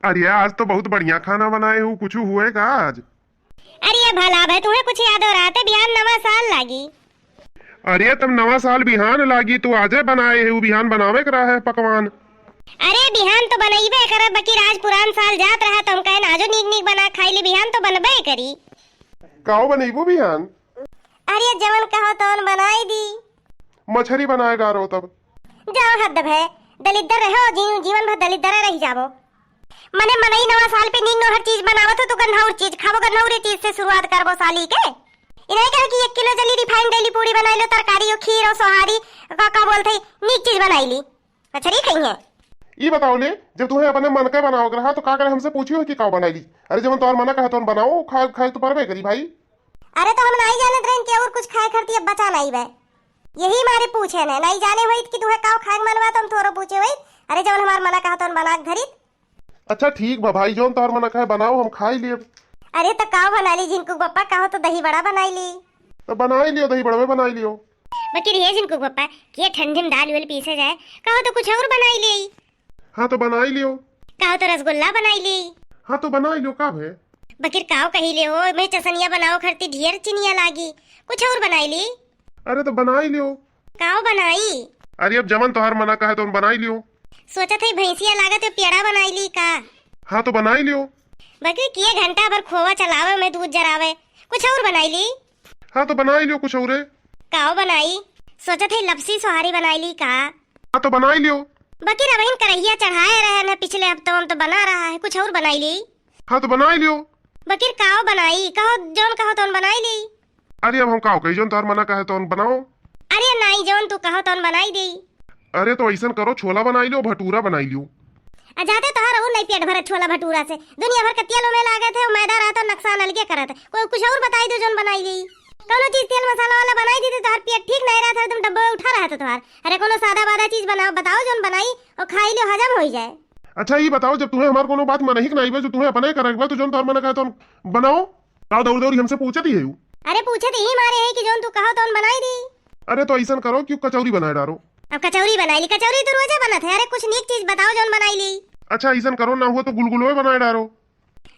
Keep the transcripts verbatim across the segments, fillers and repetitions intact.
अरे, आज तो बहुत बढ़िया खाना बनाए हू, कुछ हुए का आज? अरे भला भई, तुहे कुछ याद हो रहा था, बिहान नवा साल लागी। अरे, तब नवा साल बिहान लागी, तू आजे बनाए हू, बिहान बनावे के रहा है पकवान। अरे, बिहान तो बनइबे करब, बकिर आज पुरान साल जात रहा, तो हम कहेन आजो नीक नीक बना खाई ली, बिहान तो बनबे करी। काओ बनइबू बिहान? अरे, जवन कहो तवन बनाई दी। मछरी बनाए डारो तब। जाओ हद भय, दलिद्दर रहो, जी-, जीवन भर दलिद्दर रही जाबो। मने मनई नवा साल पे नीक नोहर चीज बनावत हो, तो गन्हौर चीज खाबो, गन्हौर चीज से शुरुआत करबो साली के। इन्हें कहे कि एक किलो जल्दी refined daily पूड़ी बनाई लो, तरकारी हो, खीर हो, सोहारी, का, का बोलते हैं, नीक चीज बनाई ली। अच्छा, री खई है। ई बताओ ले, जब तुहे अपने मन के बनावे के रहा, तो का करे हमसे पूछियो कि का बनाई ली? अरे, जवन तोहर मन कहे तवन बनाओ, खाए, खाए तो परबे करी भाई। अरे, तो हम नाई जानत रहन कि और कुछ खाए खरती अब बचा नाई बे। यही मारे पूछे ने, नाई जाने होइत कि तुहे काव खाए के मन बा, तो हम तोरो पूछे होइत। अरे, जवन हमार मना कहा तवन बना के धरित। अच्छा, ठीक बा भाई, जवन तोहर मना कहे बनाओ, हम खाई लेब। अरे, तो काव बनाई ली झिनकू के पप्पा, कहो तो दही बड़ा बनाई ली। तो बनाई लियो, दही बड़वे बनाई लियो। बकिर ये झिनकू के पप्पा, कि ये ठंडी में दाल उल पीसे जाए, कहो तो कुछ और बनाई ली। हाँ, तो बनाई लियो। कहो तो रसगुल्ला बनाई ली। हाँ, तो बनाई लियो, का भे? बकिर काव कही ले हो, मैं चसनिया बनाओ खरती ढेर चिनिया लागी, कुछ और बनाई ली। अरे, तो बनाई लियो। काव बनाई? अरे, अब जवन तोहार मना कहे, तो बनाई लियो। सोचत है भैंसिया लागत है, पेड़ा बनाई ली का? हाँ, तो बनाई लियो। बकिर किए घंटा भर खोवा चलावे में दूध जरावे, कुछ और बनाई ली। हाँ, तो बनाई लियो कुछ औरे। काव बनाई? सोचत है लपसी सोहारी बनाई ली का? हाँ, तो बनाई लियो। बकिर अबहिन करहिया चढ़ाए रहे न पिछले हफ्तों में, तो बना रहा है, कुछ और बनाई ली। हाँ, तो बनाई लियो। बकिर काव बनाई? कहो, जौन कहो तौन बनाई ली। अरे, अब हम काव कही, जौन तोहर मना कहे तौन बनाओ। अरे नाई, जौन तू कहो तौन बनाई दी। अरे, तो ऐसन करो, छोला बनाई लियो, भटूरा बनाई लियो। आ जाते तोहर और नहीं पेट भरत छोला भटूरा से। दुनिया भर के तेल में लागत है, मैदा रहत है, नुकसान अलगे करत है। कोई कुछ और बताई दो जौन बनाई ली। कौनो चीज तेल मसाला वाला बनाई दी तो तोहर पेट ठीक नहीं रहत है, एकदम डब्बे उठा रहत है तोहर। अरे कौनो सादा बादा चीज बनाओ, बताओ जौन बनाई और खाई लियो, हजम होई जाए। अच्छा, ई बताओ, जब तुहे हमार कौनो बात मनही के नाई बा, जो तुहे अपने करे के बा, तो जौन तोहर मन कहे तौन बनाओ। का दौड़ दौड़ी हमसे पूछत ही है यू? अरे पूछत ही मारे है कि जौन तू कहो तौन बनाई दी। अरे तो ऐसन करो कि कचौरी बनाए डारो। अब कचौरी बनाई ली, कचौरी तो रोजे बनत है। अरे कुछ नीक चीज बताओ जौन बनाई ली। अच्छा ऐसन करो, ना हुआ तो गुलगुलवे बनाए डारो।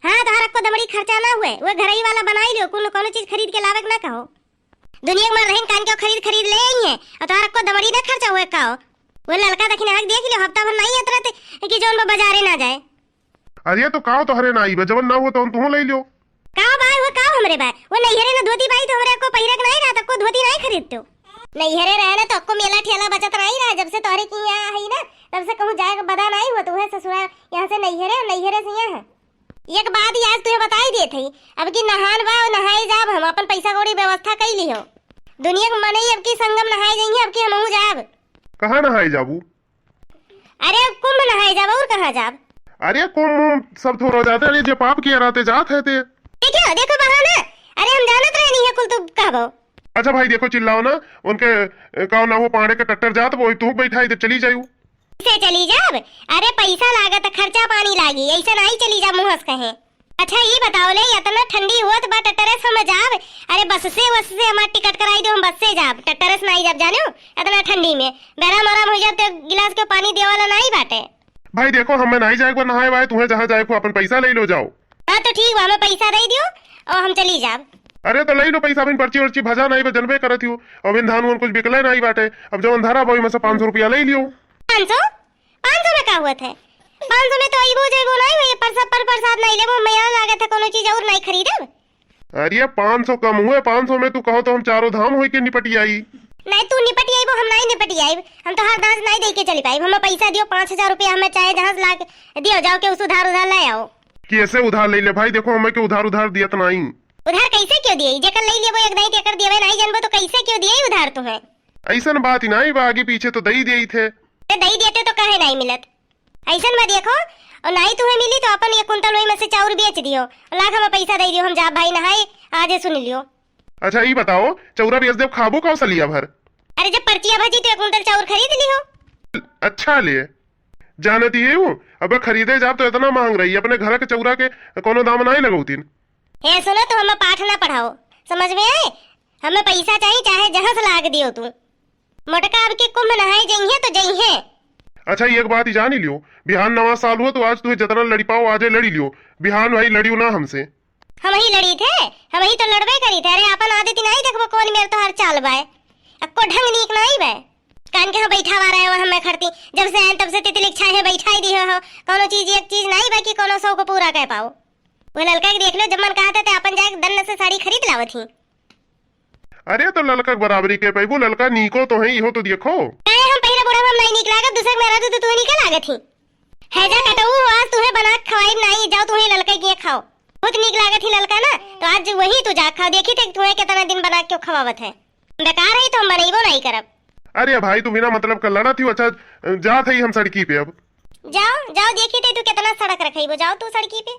हाँ, तोहरा को दमड़ी खर्चा ना हुए, वो घरई वाला बनाई लियो, कोनो, कोनो चीज खरीद के लावे के ना कहो। दुनिया के मर्दहिन कान के खरीद, खरीद ले आई है, और तोहरा को दमड़ी ना खर्चा हुए का हो? वो ललका दखिना हक देख लियो, हफ्ता भर नहीं अतरत कि जौन वो बाजारे ना जाए। अरे तो काव तोहरे ना आई बा, जवन ना हो तवन तुहो ले लियो। काव बा, वो काव हमरे बा, वो नैहरे ना धोती बाई तो हमरे को पहिरे के नहीं रहा, तब को धोती नहीं खरीदतो। नैहरे रहे ना तो अक्को मेला ठेला बचत नहीं रहा, जब से तोहरे की यहाँ आई ना, तब से कहूँ जाए के बदा नहीं हुआ, तो वह ससुरा यहाँ से नैहरे और नैहरे से यहाँ है। एक बात आज तुहे बताई देत हई, अब की नहान बा, नहाए जाब हम, अपन पैसा कौड़ी व्यवस्था कई लिहो। दुनिया के मनई अब की संगम नहाए जाइए, अब की हमहू जाब। कहाँ नहाए जाबू? अरे अब कुंभ नहाए जाब, और कहाँ जाब? अरे कुंभ उम्भ सब थोड़ा जाते, अरे जे पाप किया रहते जात है ते। देखो, देखो बहाना, अरे हम जानत रहे नहीं है कुल तू कहबो। अच्छा भाई देखो चिल्लाओ ना, उनके ए, का ना हो पाड़े के ट्रैक्टर जात, वो तू बैठाई दे चली जायू। से चली जाब? अरे पैसा लागत, खर्चा पानी लागी, ऐसे नाई चली जाब मुँह से कहे। अच्छा ई बताओ ले, इतना ठंडी होत बा, ट्रैक्टर से हम जाब? अरे बस से, बस से हमार टिकट कराई दो, हम बस से जाब, ट्रैक्टर से नाई जाब, जानो इतना ठंडी में बेराम आराम हो जाब, तो गिलास के पानी देवे वाला नाई बाटे। भाई देखो, हमें नाई जाए को नहाए वाए, तुम्हें जहाँ जाए को अपन पैसा ले लो जाओ। हाँ तो ठीक बा, हमें पैसा दे दियो और हम चली जाब। अरे तो ले लो पैसा, अभी पर्ची वर्ची भजा नाई बा, जनबे करत हो, अभी धान वान कुछ बिकले नाई बाटे, अब जवन धरा बा ओहिमे से पाँच सौ रुपया ले लियो। पाँच सौ? पाँच सौ में का हुआ थे? पाँच सौ में तो अइबो जइबो नाई, वही परसा-, पर प्रसाद नाई लेबो, मेला लागे थे, कोनो चीज और नाई खरीदब। अरे पाँच सौ कम हुए, पाँच सौ में तू कहो तो हम चारों धाम होई के निपटी आई। नाई तू निपटी आइबो, हम नाई निपटी आइब, हम तो हर दांत नाई दे के चली पाइब। हमें पैसा दियो, पाँच हजार रुपया हमें चाहे जहाँ से ला के दियो, जाओ के उस उधार उधार ले आओ। कैसे उधार ले ले भाई, देखो हमें के उधार उधार दियत नाई। उधार कैसे क्यों दिए? जेकर ले लेबो एक दाई तेकर देवे नाई जानबो तो कैसे क्यों दिए उधार तुम्हें? ऐसन बात ही नाई बा, आगे पीछे तो दई दिए थे। ते दई देते तो काहे नाई मिलत? ऐसन बा देखो, और नाई तुम्हें मिली तो अपन एक कुंटल वही में से चाउर बेच दियो, और लाख हमें पैसा दे दियो, हम जा भाई नहाए, आजे सुन लियो। अच्छा ई बताओ, चौरा बेच देव खाबो का सलिया भर? अरे जब पर्चिया भजी तो एक कुंटल चाउर खरीद लियो। अच्छा ले, जानती है वो, अब खरीदे जाब तो इतना महंग रही, अपने घर के चौरा के कोनो दाम नाई लगौतीन। हे सुनो, तुम हमें पाठ ना पढ़ाओ, समझ में आए? हमें पैसा चाहिए, चाहे जहाँ से लाग दियो तू। मोटका अब के कुंभ नहाए जइहे तो जइहे। अच्छा, एक बात ही जानी लियो, बिहान नवा साल हुआ तो आज तुहे जतना लड़ी पाओ, आजे लड़ी लियो, बिहान भाई लड़ियो ना हमसे। हमही लड़ी थे, हमही तो लड़बे करी थे। अरे, आपन आदत ही नहीं देखबो, कौन मेर तोहर चाल बाय, अक्को ढंग नीक नहीं बाय। कान के हो बैठावा रहे हो हमें खड़ती, जब से आए तब से तितली के छाहे बैठाई दी हो। कौनो चीज, एक चीज नहीं बाय कि कौनो शौक पूरा कर पाओ। वो ललका के देख लो, जब मन कहते थे अपन जाए दन्न से साड़ी खरीद लावत ही। अरे, तो ललका के बराबरी के पैबू, ललका नीको तो है, इहो तो देखो। काहे हम पहिरे बुढ़ावा में नहीं नीक लागत, दूसरे के मेहरारू तो तुहे नीक लागत ही। है जा कटऊ हो, आज तुहे बना के खवाई नहीं, जाओ तुहे ललका के खाओ। बहुत नीक लागत ही ललका ना, तो आज वही तू जा खाओ, देखी थे तुहे कितना दिन बना के खवावत है। बेकार है तो हम बनैबो नहीं करब। अरे भाई, तू बिना मतलब का लड़त ही, अच्छा जात है हम सड़की पे अब। जाओ, जाओ, देखी थे तू कितना सड़क रखेबो, जाओ तू सड़की पे।